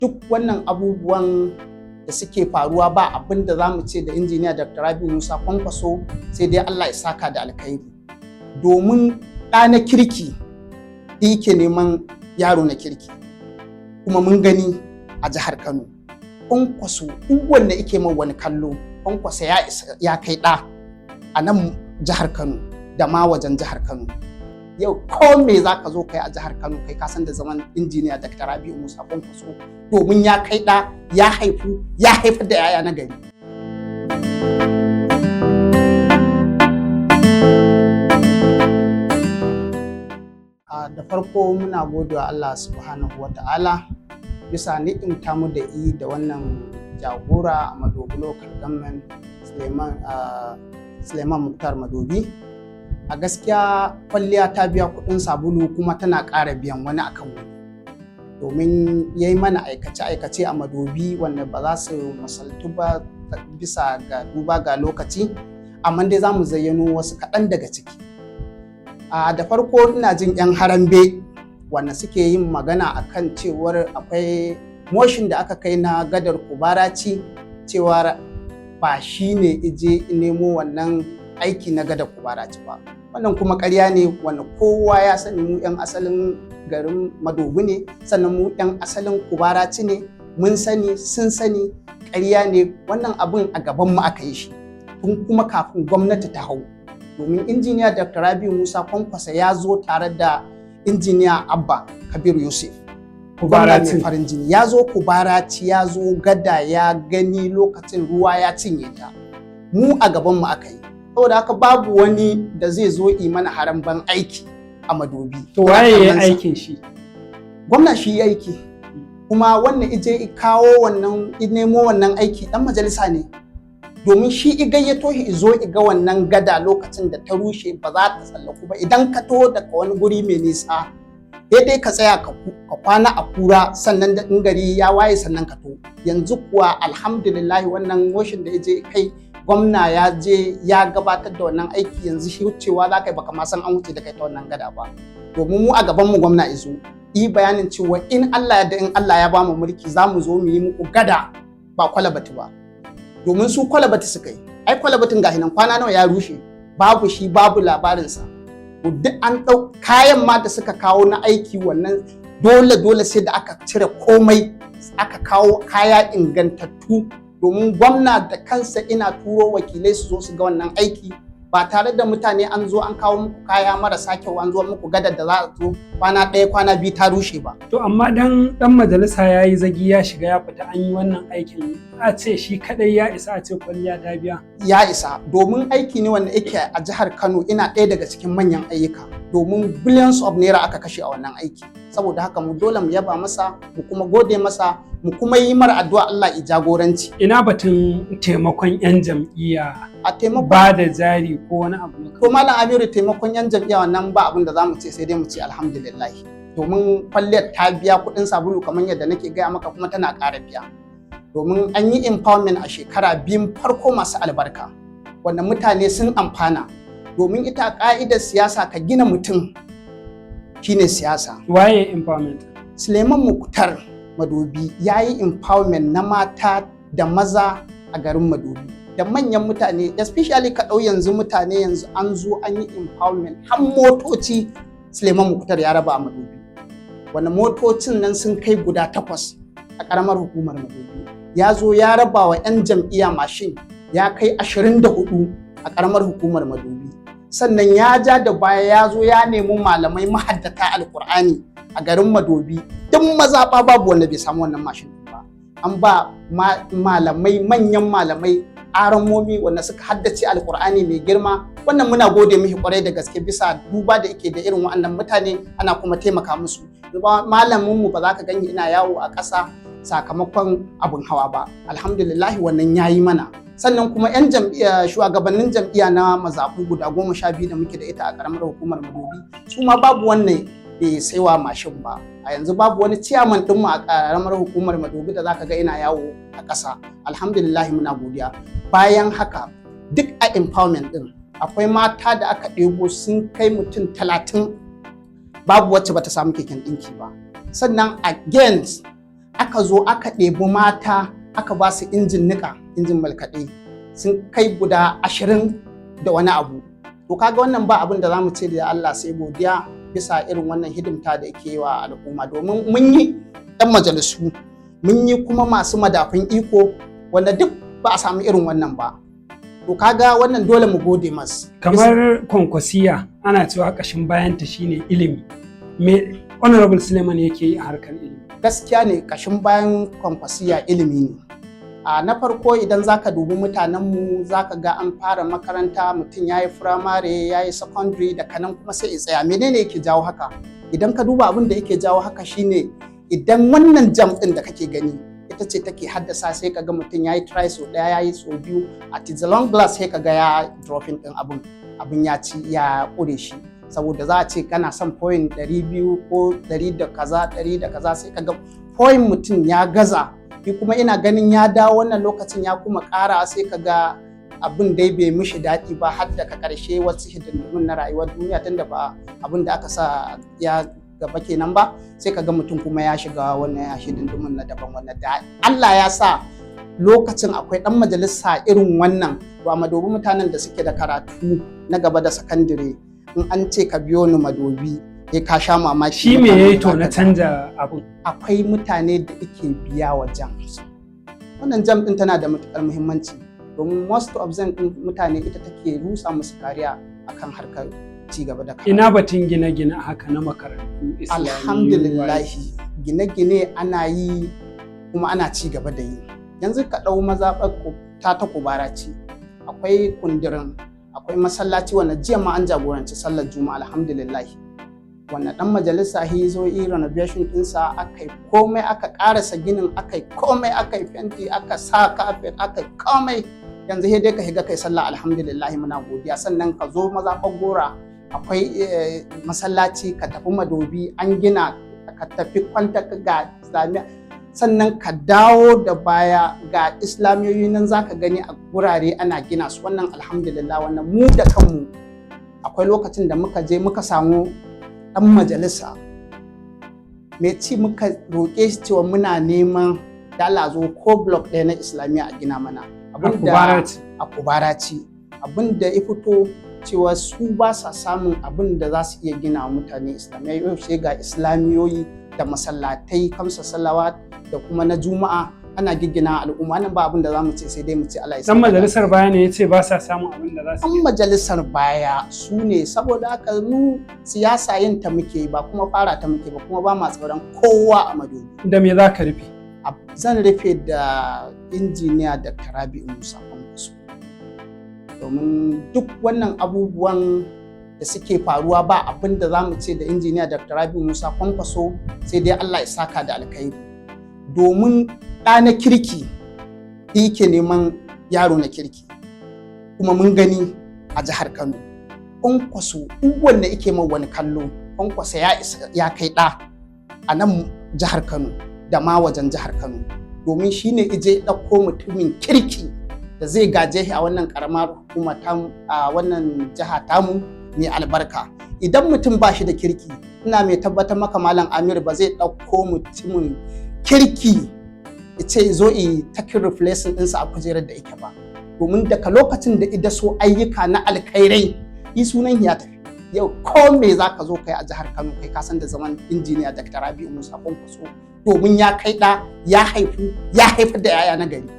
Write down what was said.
Duk wannan abubuwan da suke faruwa, ba abin da za mu ce da Injiniya Dr. Rabiu Musa Kwankwaso sai dai Allah ya saka da alkhairi, domin ɗa na kirki yake neman yaro na kirki. Kuma mun gani a jihar Kano, Kwankwaso, duk wanda yake mai wani kallo, Kwankwaso ya isa ya kai ɗa a nan jihar Kano da ma wajen jihar Kano. Yau ko me za ka zo kai a jihar Kano, kai ka san da zaman Injiniya Dr. Rabiu Musa Kwankwaso, domin ya kai ɗa, ya haifu, ya haifar da 'ya'ya na gari. Da farko muna gode wa Allah Subhanahu wa Ta'ala bisa ni'imta mu da i da wannan jagora a Madobi Local Government, Suleiman Muktar Madobi. A gaskiya kwalliya ta biya kuɗin sabulu, kuma tana ƙara biyan wani akan wani, domin ya yi mana aikace-aikace a Madobi wanda ba za su misaltu ba bisa ga duba ga lokaci, amma dai za mu zayyano wasu kaɗan daga ciki. Da farko ina jin 'yan Harambe wanda suke yin magana akan cewar akwai motion da aka kai na gadar Kubaraci, cewar ba shi ne ije nemo wannan aiki na gadar Kubaraci ba. Wannan kuma ƙarya ne, wanda kowa ya sani mu 'yan asalin garin Madobi ne, sannan mu 'yan asalin Kubaraci ne. Mun sani, sun sani, ƙarya ne wannan abin. A gaban mu aka yi shi tun kuma kafin gwamnati ta hau, domin Injiniya Dr. Rabiu Musa Kwankwasa ya zo tare da Injiniya Abba Kabir Yusuf, gwamna mai farin jini. Ya zo Kubaraci, ya zo gada, ya gani lokacin ruwa ya cinye ta. Mu a gaban mu aka yi, saboda haka babu wani da zai zo yi mana haramban aiki a Madobi. To waye ya aikin shi? Gwamna shi ya aiki. Kuma wannan ije kawo wannan, nemo wannan aiki, dan majalisa ne, domin shi i gayyato shi zo i ga wannan gada lokacin da ta rushe, ba za ta tsallaku ba. Idan ka taho daga wani guri mai nisa, sai dai ka tsaya ka kwana a kura, sannan da in gari ya waye sannan ka to. Yanzu kuwa alhamdulillah, wannan motion da ya je kai, gwamna ya je ya gabatar da wannan aiki. Yanzu shi wucewa za ka yi baka ma san an wuce da kai ta wannan gada ba, domin mu a gaban mu gwamna izo yi bayanin cewa in Allah ya da in Allah ya bamu mulki, za mu zo mu yi muku gada, ba kwalabati ba, domin su kwalabati suka yi. Ai kwalabatin gashi nan kwana nawa ya rushe, babu shi, babu labarinsa. Duk an ɗau kayan ma da suka kawo na aiki wannan, dole dole sai da aka cire komai, aka kawo kaya ingantattu, domin gwamna da kansa ina turo wakilai su zo su ga wannan aiki, ba tare da mutane an zo an kawo muku kaya marasa kyau, an zo muku gadar da za a zo kwana ɗaya, kwana biyu ta rushe ba. To amma dan dan majalisa ya yi zagi, ya shiga, ya fita, an yi wannan aikin, a ce shi kadai ya isa a ce kwalliya ta biya? Ya isa, domin aiki ne wanda yake a jihar Kano ina ɗaya daga cikin manyan ayyuka, domin billions of naira aka kashe a wannan aiki. Saboda haka mu dole mu yaba masa, mu kuma gode masa, mu kuma yi mara addu'a Allah ya jagoranci. Ina batun taimakon 'yan jam'iyya, A taimakon ba da jari ko wani abu? To Malam Amiru, taimakon 'yan jam'iyya wannan ba abin da zamu ce sai dai mu ce alhamdulillah, domin kwalliyar ta biya kuɗin sabulu kamar yadda nake gaya maka, kuma tana ƙara biya, domin an yi empowerment a shekara 2n farko masu albarka wanda mutane sun amfana, domin ita ka'idar siyasa ka gina mutum shine siyasa. Waye empowerment? Suleiman Muktar Madobi ya yi empowerment na mata da maza a garin Madobi da manyan mutane, especially ka ɗau yanzu mutane, yanzu an zo an yi empowerment har motoci Suleiman Muktar ya raba a Madobi, wanda motocin nan sun kai guda takwas a ƙaramar hukumar Madobi. Ya zo ya raba wa 'yan jam'iyya mashin ya kai 24 a ƙaramar hukumar Madobi. Sannan ya ja da baya, ya zo ya nemi malamai mahaddata Alkur'ani a garin Madobi, duk mazaɓa babu wanda bai samu wannan mashin ba. An ba malamai, manyan malamai, aramomi wanda suka haddace Alkur'ani mai girma. Wannan muna gode mishi kwarai da gaske bisa duba da yake da irin waɗannan mutane, ana kuma taimaka musu. Malamin mu ba za ka gani ina yawo a ƙasa sakamakon abin hawa ba. Alhamdulillah, wannan yayi mana. Sannan kuma 'yan jam'iyya, shugabannin jam'iyya na mazaɓu guda 12 da muke da ita a ƙaramar hukumar Madobi, su ma babu wannan bai saiwa mashin ba. A yanzu babu wani ciyaman ɗinmu a ƙaramar hukumar Madobi da zaka ga ina yawo a ƙasa. Alhamdulillah, muna godiya. Bayan haka, duk a empowerment ɗin akwai mata da aka ɗebo sun kai mutum 30, babu wacce bata samu keken ɗinki ba. Sannan against Aka zo aka ɗebi mata, aka ba su injin niƙa, injin malkaɗe, sun kai guda 20 da wani abu. To kaga wannan ba abin da za mu ce da Allah sai godiya bisa irin wannan hidimta da yake yi wa al'umma, domin mun yi ɗan majalisu, mun yi kuma masu madafun iko wanda duk ba a samu irin wannan ba. To kaga wannan dole mu gode mas. Kamar Kwankwasiya, ana cewa ƙashin bayanta shine ilimi. Me Honorable Suleiman yake yi a harkar ilimi? Gaskiya ne, kashin bayan Kwankwasiya ilimi ne. A na farko, idan zaka dubi mutanenmu, zaka ga an fara makaranta, mutum ya yi firamare, ya yi secondary, da kanan kuma sai ya tsaya. Menene yake jawo haka? Idan ka duba, abin da yake jawo haka shine idan wannan JAMB ɗin da kake gani, ita ce take haddasa. Sai ka ga mutum ya yi try sau ɗaya, ya yi sau biyu, at the long last sai ka ga ya dropping ɗin abin, abin ya ci ya ƙure shi, saboda za a ce kana son point 200 ko 100 da kaza, 100 da kaza, sai ka ga point mutum ya gaza. Ni kuma ina ganin ya dawo wannan lokacin ya kuma ƙara, sai ka ga abin dai bai mishi daɗi ba, har daga ƙarshe wasu hidindimun na rayuwar duniya, tunda ba abin da aka sa ya gaba kenan ba, sai ka ga mutum kuma ya shiga wannan ya hidindimun na daban. Wannan da Allah ya sa lokacin akwai ɗan majalisa irin wannan. To a Madobi, mutanen da suke da karatu na gaba da sakandire, in an ce ka biyo ni Madobi, sai ka sha mamaki. Shi me yayi to na canja abun? Akwai mutane da ike biya wa JAMB. Wannan JAMB din tana da matukar muhimmanci, domin most of them din mutane ita take rusa musu kariya akan harkar ci gaba da karatu. Ina batun gine-gine haka na makarantu, islamiyu? Alhamdulillahi, gine-gine ana yi kuma ana ci gaba da yi. Yanzu ka ɗau mazaɓar ta Kubaraci, akwai kundirin, akwai masallaci wanda jiya ma an jagoranci sallar Juma'a, alhamdulillah. Wannan dan majalisa he zo yi renovation ɗinsa, aka yi komai, aka ƙarasa ginin, aka yi komai, aka yi fenti, aka sa kafet, aka yi komai. Yanzu sai dai ka shiga kai sallah, alhamdulillah, muna godiya. Sannan ka zo mazaɓar Gora, akwai masallaci, ka tafi Madobi an gina, ka tafi Kwanta ga Islamiyya, sannan ka dawo da baya ga islamiyoyi nan, zaka gani a gurare ana gina su. Wannan alhamdulillah, wannan mu da kanmu akwai lokacin da muka je muka samu ɗan majalisa mai ci, muka roƙe shi cewa muna neman dala zo ko block ɗaya na Islamiyya a gina mana. A Kubaraci. Abin da ya fito cewa su ba sa samun abin da za su iya gina wa mutane Islamiyya. Yau sai ga islamiyoyi da masallatai kamsa salawat da kuma na Juma'a ana giggina al'umma. Nan ba abin da za mu ce sai dai mu ce Allah ya Dan majalisar baya ne ya ce ba sa samun abin da za su Ɗan majalisar baya su ne. Saboda haka mu siyasa yin ta muke, ba kuma fara ta muke ba, kuma ba ma tsoron kowa a Madobi. Da me za ka rufe? Zan rufe da Injiniya Dr. Rabi'u Musa Kwankwaso, domin duk wannan abubuwan da suke faruwa, ba abin da za mu ce da Injiniya Dr. Rabi'u Musa Kwankwaso sai dai Allah ya saka da alkhairi, domin ɗa na kirki yake neman yaro na kirki, kuma mun gani a jihar Kano, Kwankwaso, duk wanda yake mai wani kallo, Kwankwaso ya isa ya kai ɗa a nan jihar Kano da ma wajen jihar Kano, domin shine ije ɗauko mutumin kirki da zai gaje shi a wannan karamar hukuma a wannan jiha tamu mai albarka. Idan mutum ba shi da kirki, ina mai tabbatar maka, Malam Amir, ba zai ɗauko mutumin kirki ya ce zo i taking replacing ɗinsa a kujerar da yake ba, domin daga lokacin da ida so ayyuka na alkhairai yi, sunan ya tafi. Yau ko me za ka zo kai a jihar Kano, kai ka san da zaman Injiniya Dr. Rabi'u Musa Kwankwaso, domin ya kai ɗa, ya haifu, ya haifar da 'ya'ya na gari.